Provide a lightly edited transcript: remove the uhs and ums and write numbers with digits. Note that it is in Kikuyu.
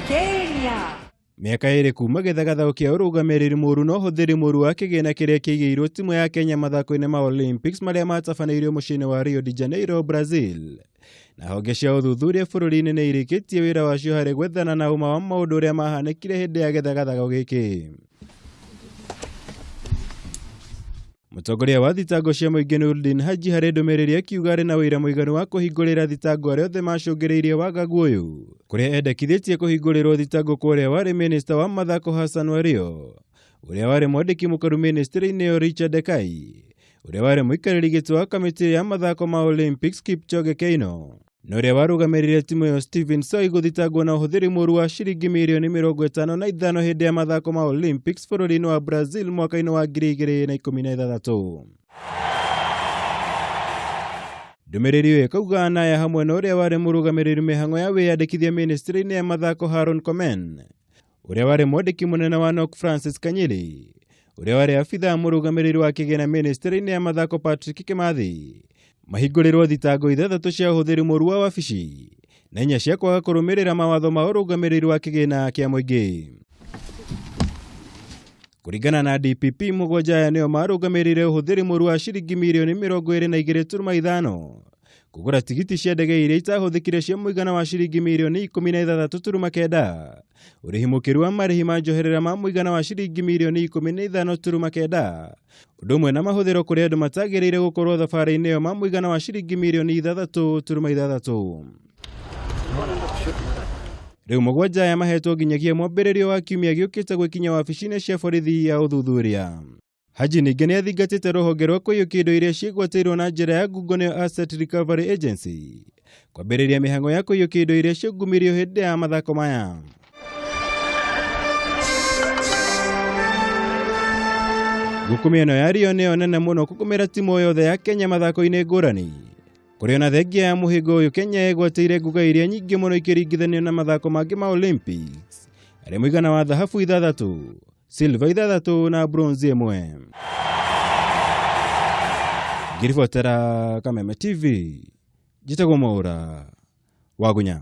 Kenya. Mĩaka ĩrĩ kuma gĩthagathago kĩa ũrũgamĩrĩri mũru na ũhũthĩri mũru wa kĩgĩna kĩrĩa kĩigĩirwo timu ya Kenya mathako-inĩ ma Olympics marĩa matabanĩirio mũciĩ-inĩ wa Rio de Janeiro, Brazil. Na honge cia ũthuthuria bũrũri-inĩ nĩ irĩkĩtie wĩra wacio harĩ gwethana na ũma wa maũndũ ũrĩa mahanĩkire hĩndĩ ya gĩthagathago gĩkĩ. Mũtongoria wa thitango cia mũingĩ Nurdin Haji harĩ ndũmĩrĩri akiuga arĩ na ũira mũiganu wa kũhingũrĩra thitango arĩa othe macũngĩrĩirie wagagu ũyũ, kũrĩa endekithĩtie kũhingũrĩrwo thitango kwa ũrĩa warĩ minista wa mathako Hassan Wario, ũrĩa warĩ mwandĩki mũkaru ministry-inĩ ĩyo Richard Ekai, ũrĩa warĩ mũikarĩri gĩtĩ wa kamĩtĩ ya mathako ma Olympics Kipchoge Keino, na ũrĩa warũgamĩrĩire timu ĩyo Stephen Soi gũthitangwo na ũhũthĩri mũru wa ciringi mirioni 55 hĩndĩ ya mathako ma Olympics bũrũri-inĩ wa Brazil mwaka-inĩ wa 2016. Ndũmĩrĩri ĩyo ĩkauga Anaya hamwe na ũrĩa warĩ mũrũgamĩrĩri mĩhang'o ya wĩyandĩkithia ministry-inĩ ya mathako Haron Komen, ũrĩa warĩ mwandĩki mũnene wa NOC Francis Kanyiri, ũrĩa warĩ abithaa mũrũgamĩrĩri wa kĩgĩna ministry-inĩ ya mathako Patrick Kimathi, mahingũrĩrwo thitango ithathatũ cia ũhũthĩri mũru wa wabici na inya cia kwaga kũrũmĩrĩra mawatho ma ũrũgamĩrĩri wa kĩgĩna kĩa mũingĩ. Kũringana na DPP, mũgwanja aya nĩo marũgamĩrĩire ũhũthĩri mũru wa ciringi mirioni 25.5 kũgũra tigiti cia ndege iria itahũthĩkire cia mũigana wa ciringi mirioni 16.9, ũrĩhi mũkĩru wa marĩhi ma njoherera ma mũigana wa ciringi mirioni 15.9, ũndũ ũmwe na mahũthĩro kũrĩ andũ matagĩrĩire gũkorwo thabarĩ-inĩ ĩyo ma mũigana wa ciringi mirioni 6.6. Rĩu mũgwanja aya mahetwo nginyagia mwambĩrĩrio wa kiumia gĩũkĩte gwĩkinya wabici-inĩ cia borithi ya ũthuthuria. Haji ningĩ nĩ athingatĩte rũhonge rwa kũiyũkia indo iria ciĩgwatĩirwo na njĩra ya ngungo nĩyo Asset Recovery Agency kwambĩrĩria mĩhang'o ya kũiyũkia indo iria ciungumirio hĩndĩ ya mathako maya. Ngũkũmĩ ĩno ya Rio nĩyo nene mũno kũgũmĩra timu yothe ya Kenya mathako-inĩ ngũrani. Kũrĩ ona thengia ya mũhĩnga ũyũ Kenya ĩgwatĩire nguga iria nyingĩ mũno ikĩringithanio na mathako mangĩ ma Olympics arĩ mũigana wa thahabu ithathatũ, silver ithathatũ na bronze ĩmwe. Ngĩribotera Kameme TV, njĩtagwo Mwaũra Wagunya.